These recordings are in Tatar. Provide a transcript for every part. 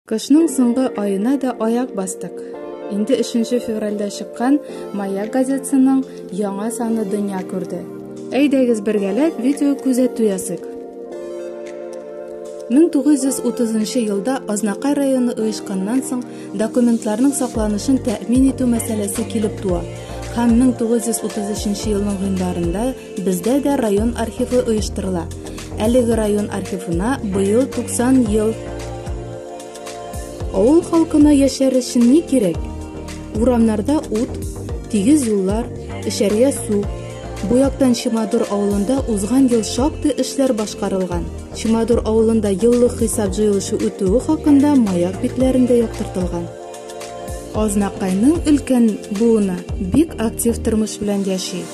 Кышның соңгы аена да аяк бастык. Инде 3 февральдә чыккан Маяк газетасының яңа саны дөнья күрде. Әйдәгез бергәләп видео күзәтү ясыйк. 1930 елда Азнакай районы оешканнан соң документларның сакланышын тәэмин итү мәсьәләсе килеп туа. Һәм 1933 елның гыйнварында бездә дә район архивы оештырыла. Әлеге район архивына быел 90 ел. Авыл халкына яшәр өчен ни кирәк? Урамнарда ут, тигез юллар, эчәргә су. Бу яктан Чемодур авылында узган ел шактый эшләр башкарылган. Чемодур авылында еллык хисап җыелышы үтүе хакында Маяк битләрендә яктыртылган. Азнакайның өлкән буыны бик актив тормыш белән яши.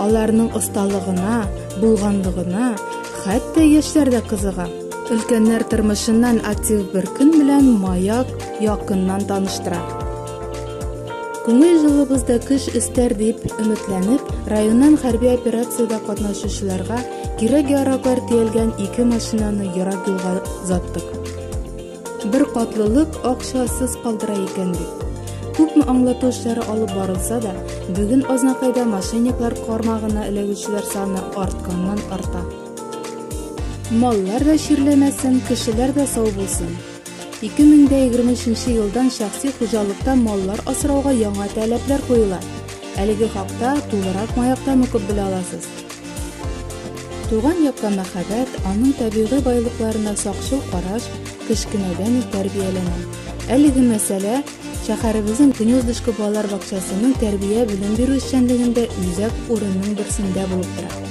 Аларның осталыгына, булганлыгына хәтта яшьләр дә кызыга. Өлкәннәр тормышыннан актив бер көн белән Маяк якыннан таныштыра. Күңел җылыбыз да көч өстәр дип өметләнеп, районнан хәрби операциядә катнашучыларга кирәк-яраклар төялгән ике машинаны ерак юлга озаттык. Бер катлылык акчасыз калдыра икән бит. Күпме аңлату эшләре алып барылса да, бүген Азнакайда мошенниклар кармагына эләгүчеләр саны артканнан арта. Маллар да чирләмәсен, кешеләр дә сау булсын. 2023 елдан шәхси хуҗалыкта маллар асрауга яңа таләпләр куела. Әлеге хакта тулырак Маяктан укып белә аласыз. Туган якка мәхәббәт, аның табигый байлыкларына сакчыл караш кечкенәдән үк тәрбияләнә. Әлеге мәсьәлә шәһәребезнең Гнездышко балалар бакчасының тәрбия-белем бирү эшчәнлегендә үзәк урынның берсендә булып тора.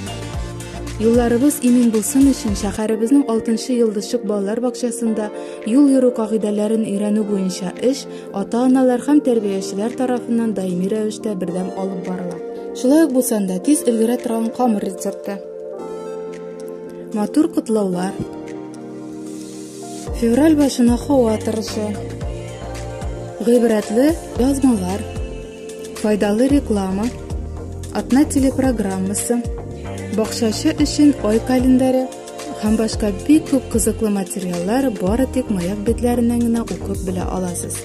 Юлларыбыз имин булсын өчен шәһәребезнең 6 Йолдызчык балалар бакчасында юл йөрү кагыйдәләрен өйрәнү буенча эш ата-аналар һәм тәрбиячеләр тарафыннан даими рәвештә бердәм алып барыла. Шулай ук булсам да, тиз өлгерә торган камыр рецепты. Матур котлаулар. Февраль башына һава торышы. Гыйбрәтле язмалар. Файдалы реклама. Атна телепрограммасы. Бакчачы өчен ай календаре һәм башка бик күп кызыклы материаллар бары тик Маяк битләреннән генә укып белә аласыз.